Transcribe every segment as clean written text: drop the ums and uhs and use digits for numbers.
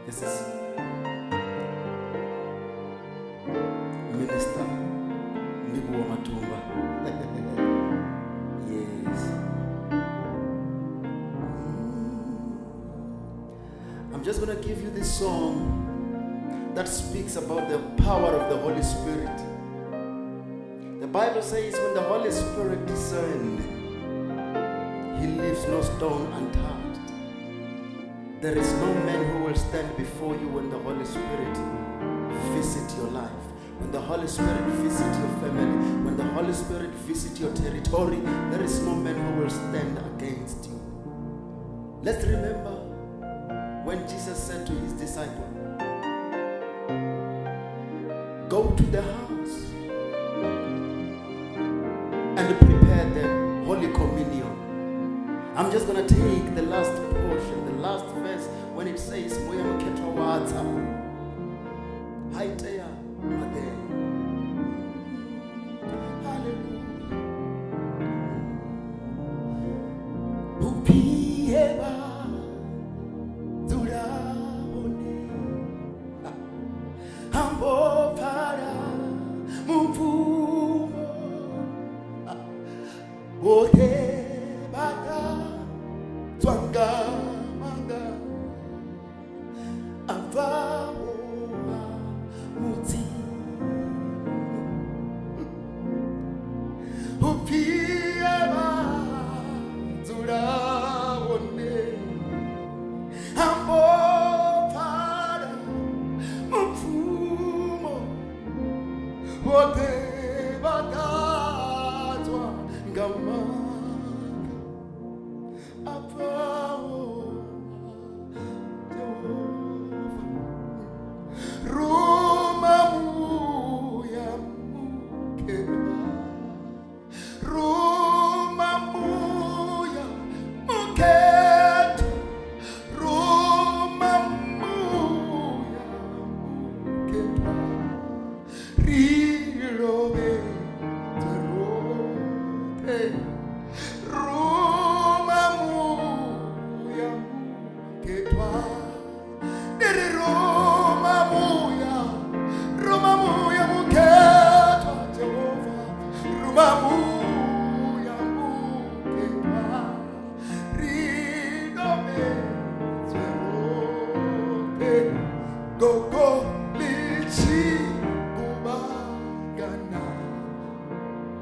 This is Minister Ndivhuwo Matumba. Yes. I'm just going to give you this song that speaks about the power of the Holy Spirit. The Bible says when the Holy Spirit descends, he leaves no stone untouched. There is no man who will stand before you when the Holy Spirit visit your life. When the Holy Spirit visit your family, when the Holy Spirit visit your territory, there is no man who will stand against you. Let's remember when Jesus said to his disciple, go to the house and prepare the Holy Communion. I'm just going to take the last portion, the last verse, when it says, Moya Mukhethwa wa tsa, ha itea maḓele. Hallelujah. Uphiye ba dzula hone, hambo pfala mupfumo, vhoṱhe vha ḓadzwa nga maanḓa a bvaho ha Mudzimu. Upfi vha dzula hone, hambo pfala mupfumo, vhoṱhe vha ḓadzwa nga maanḓa a bvaho ha Jehova. Ruma Muya Mukhethwa, Ruma Muya Mukhethwa, Ruma Muya Mukhethwa, ri lovhedze roṱhe. Ruma Muya Mukhethwa, ndi ri Ruma Muya, Ruma Muya Mukhethwa, Jehova, Ruma Muya Mukhethwa, ri lovhedze roṱhe. Gogo ḽi tshi kuvhangana,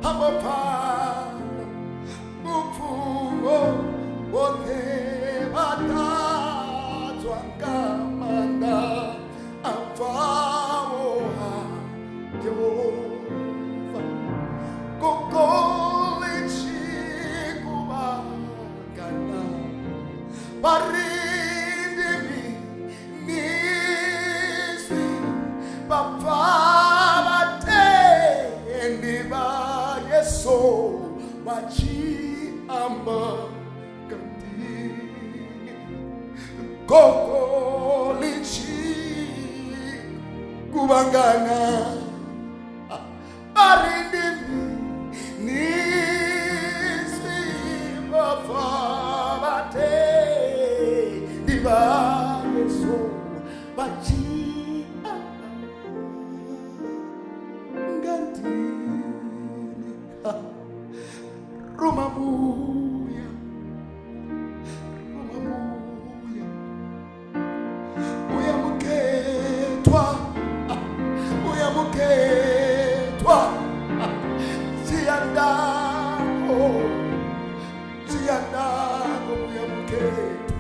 hambo pfala mupfumo, vhoṱhe vha ḓadzwa nga maanḓa a bvaho ha Jehova. Gogo ḽi tshi kuvhangana, vha ri ndi mini vha pfa vhatendi vha Yesu vha tshi amba nga ndimi. Gogo ḽi tshi kuvhangana, vha ri ndi mini vha pfa vhatendi vha Yesu vha tshi amba nga ndimi. Ruma Muya, Ruma Muya, Muya Mukhethwa, Muya Mukhethwa, dzhia ndango, dzhia ndango, Muya Mukhethwa,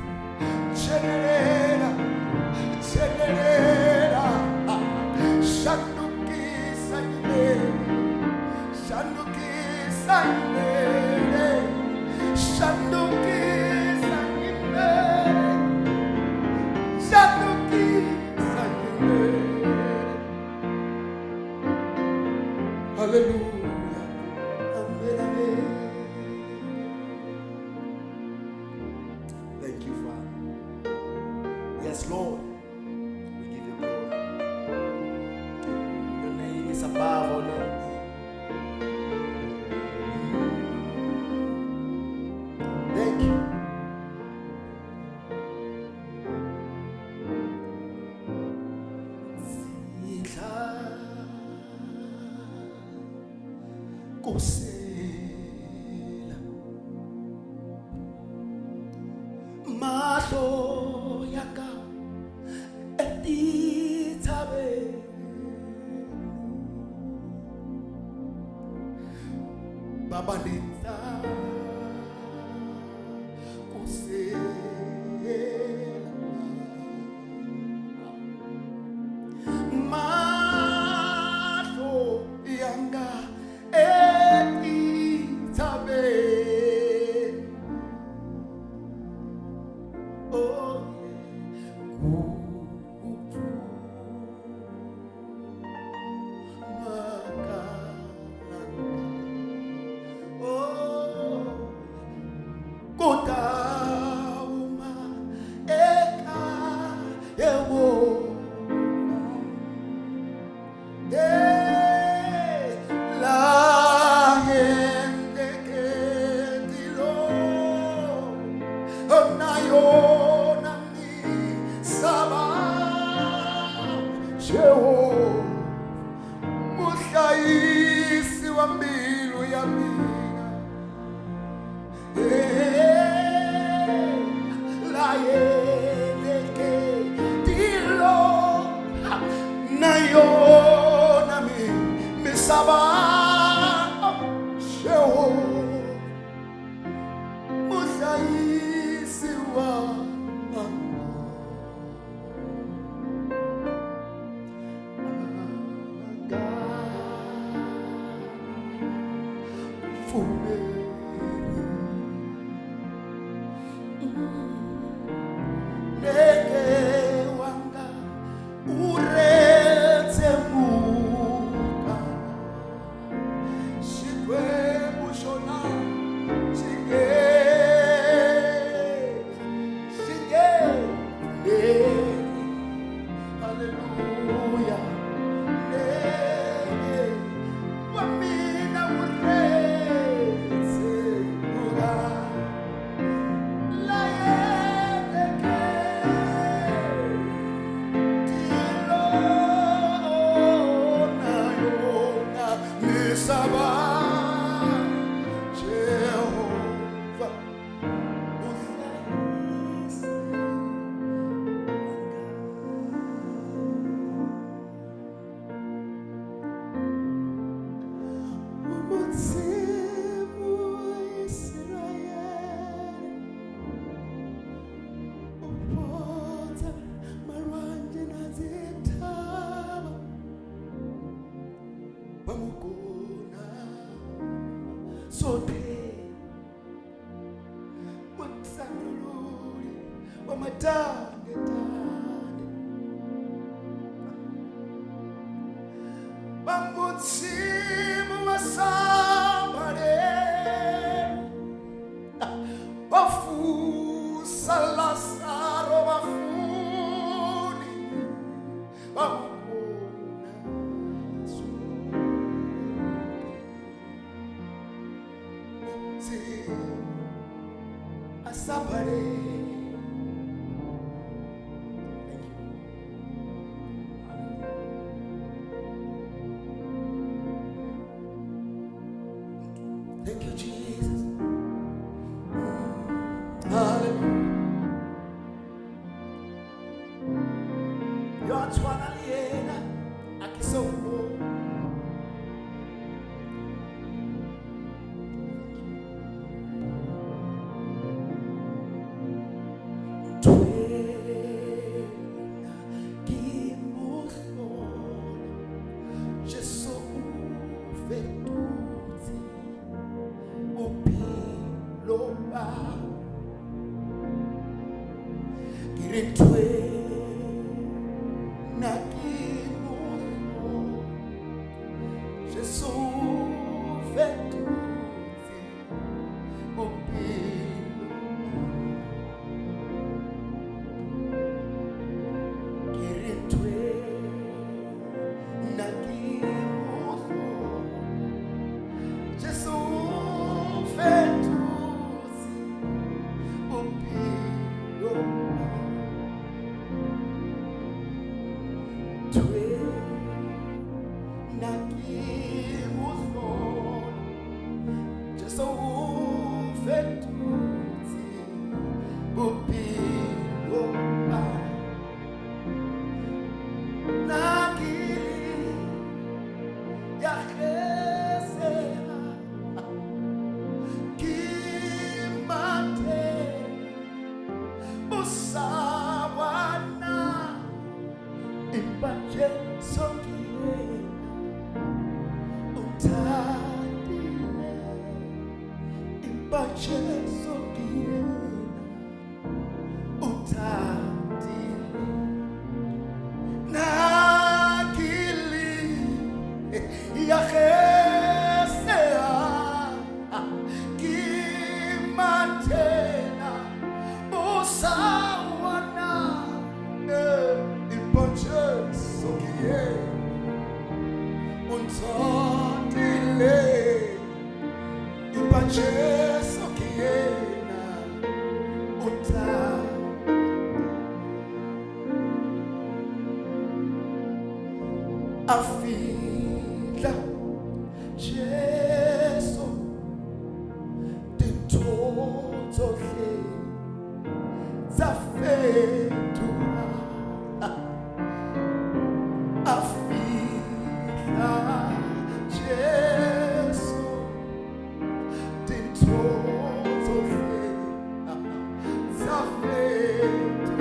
dzhenelela, dzhenelela, shandukisa nyimele, shandukisa nyimele, shandukisa nyimele, shandukisa nyimele. Hallelujah. Amen, amen. Thank you, Father. Yes, Lord. We give you glory. Your name is above all names. Thank you. Kusela mahlo ya ka etitshaveni baba ni tsakusela mahlo yanga etitshaveni oh oh kutawuma eka Yehova la gente que tilo na mi saba Jehova muhlayisi wa mbilu ya mina la yeleke tilo na yona mi misava Jehova muhlayisi wa pfumeri neke wanga uretsemuka xikwembu xona xi nge xi nge pfumeri haleluya neke wa mina wu retsemuka la yeleke tilo na yona misava Jehova muhlayisi Umudzimu wa Israyeli uphodza malwanzhe na dzithavha vhamugona zwoṱhe mutandululi wa matandetande vhamudzimu vha sambaleli vha fusa Lazaro vhafuni vha mukona Mudzimu a sa baleli. Thank you. Thank you, Jesus. Hallelujah. Yo a tshwana le yena a ke so mmone. Nthwena ke mohlolo, Jesu o fetotse bophelo ba ke re nthwena ke mohlolo. Empa Jesu ke yena o nthatile. Empa Jesu ke yena o nthatile. Nna ke le ya kgeseha, ke mathela bosawana. Empa Jesu ke yena o nthatile. Empa Jesu ke yena o nthatile. A fihla Jesu dintho tsohle tsa fetoha. A fihla Jesu dintho tsohle tsa fetoha.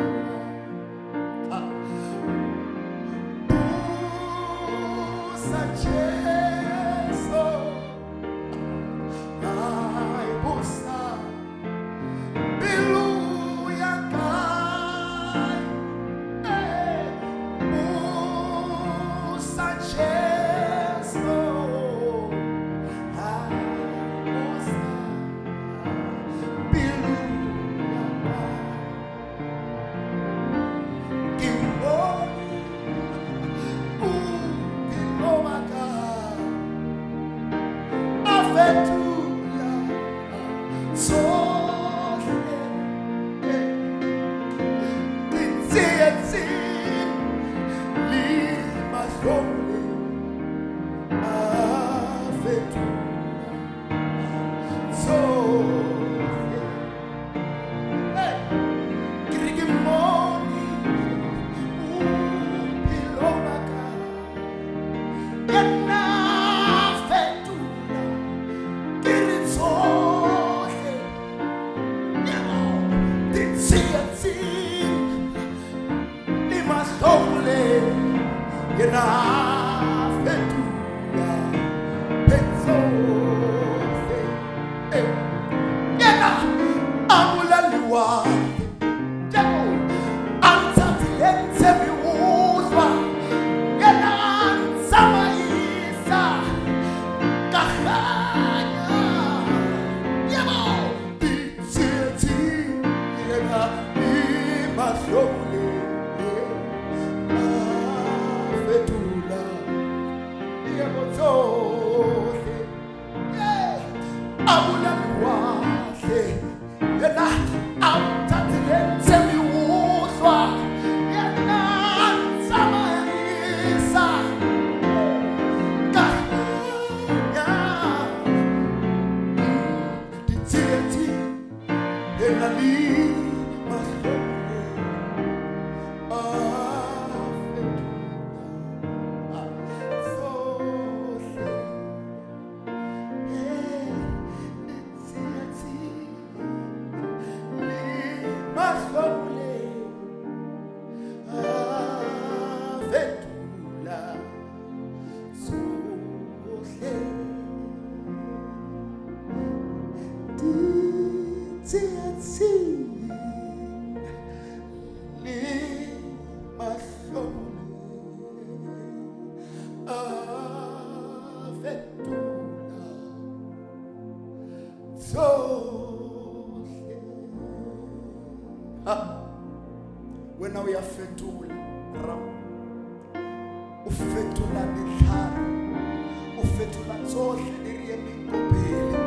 Busa Jesu, ai busa pelo ya ka. Busa Jesu, ai busa pelo ya ka. Ke bone bophelo ba ka a fetola tsohle. Ditsietsi le mahlomole a fetola tsohle. Ke re ke mmone bophelo ba ka yena fetola ke re tsohle. Yebo, ditsietsi le mahlomole yena fetola tsohle. Yena a bula lewatle. Yebo, a nthathile ntse meutlwa. Yena a ntsamaisa ka kganya. Yebo, ditsietsi yena le mahlomole a fetola yebo tsohle. A bula lewatle yena a nthathile ntse meutlwa. Yena a ntsamaisa ka kganya. Ditsietsi yena le mahlomole a fetola tsohle. Ditsietsi le mahlomole a fetola tsohle. Ditsietsi le mahlomole a fetola tsohle. Ha, wena o ya fetola ra o fetola ditlhare o fetola tsohle di re emeng ko pele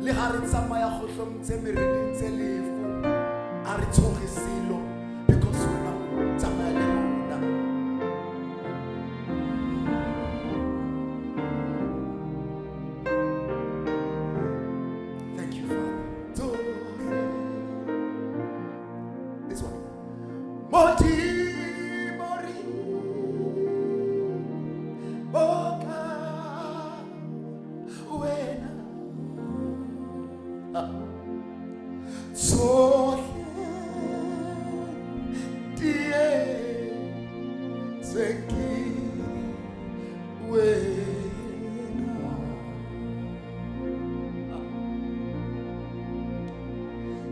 le ga re tsamaya kgohlong tse mereding tse lefu a re tshoge selo because wena o tsamaya le rona. Thank you, Father. Tsohle. This one. Modimo re boka wena. Tsohle di Thank wena.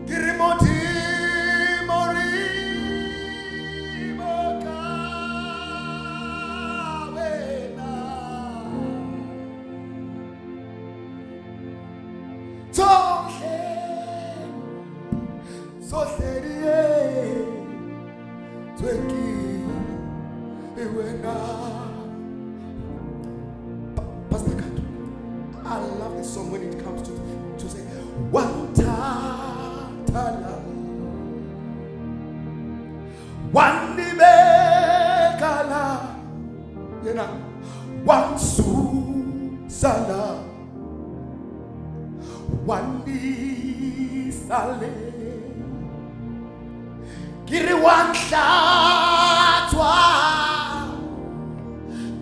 Ke re Modimo re boka wena. Tsohle, tsohle di entswe ke wena. Pastor Kato, I love this song when it comes to say, Wangithatha la, wangibeka la, yena wangisusa la, wangisa le, ke re wa ntlhatswa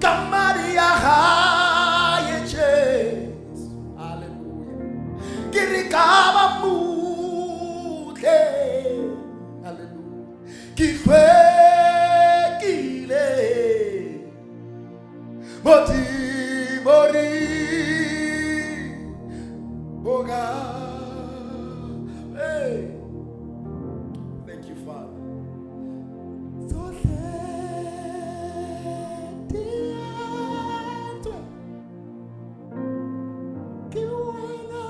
ka madi a hae Jesu. Hallelujah. Ke re ka ba motle. Hallelujah. Ke hlwekile. Modimo re boka. Hey. Thank you, Father. Tsohle di entswe ke wena.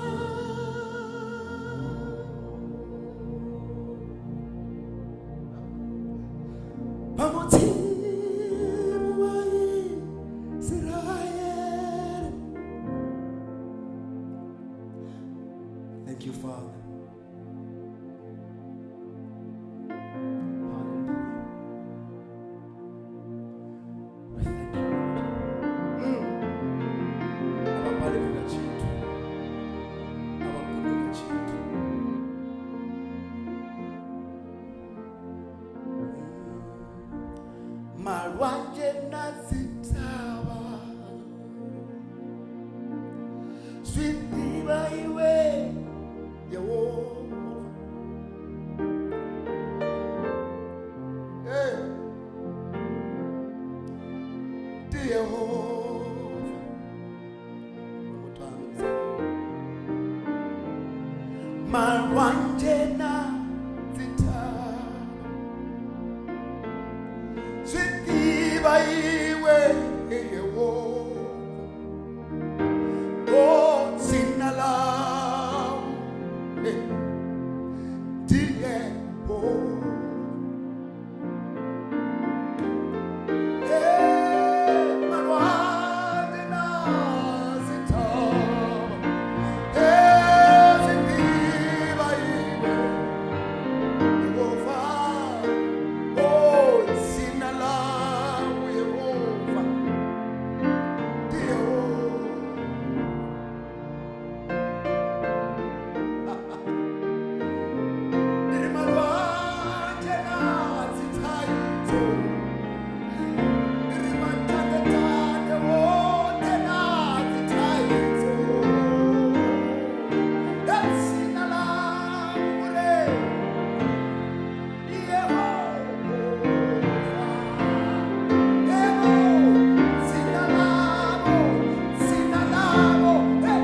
Ba Modimo wa Israel. Thank you, Father. Hallelujah. We thank you, Lord. Ababhalelwe nga tshithu. Abagulwe nga tshithu. Malwanzhe na dzithavha zwi ḓivha iwe Yehova. Hey. Ndi Yehova. Muthu a Malwanzhe na dzithavha zwi ḓivha iwe Yehova. O dzina ḽau, eh, ndi Yehova. Eh, malwanzhe na dzithavha, eh, zwi ḓivha iwe Yehova. O dzina ḽau Yehova, ndi Yehova. Ndi ri malwanzhe na dzithaidzo, ndi ri matandetande woṱhe na dzithaidzo, dzina ḽau Murena ndi Yehova. Yebo, dzina ḽavho, dzina ḽavho, eh,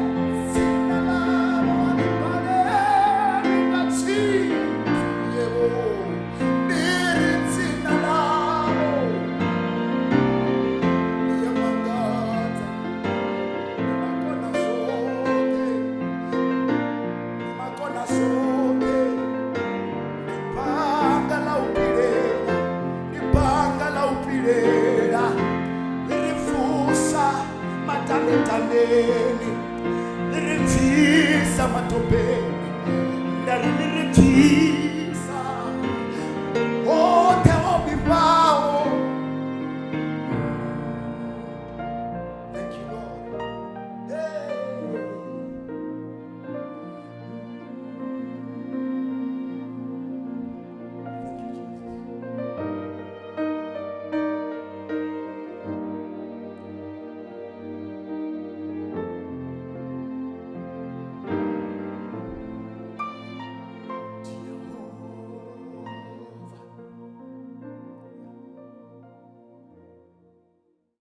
dzina ḽavho a ḽi balelwi nga tshithu. Yebo, ndi ri dzina ḽavho ḽi a mangadza, ḽi makona zwoṱhe, ḽi makona zwoṱhe. Ndi banga ḽa u pilela, ndi banga ḽa u pilela, ḽi ri vusa matanetandeni, ḽi ri bvisa matopeni, nda ri ḽi ri bvisa.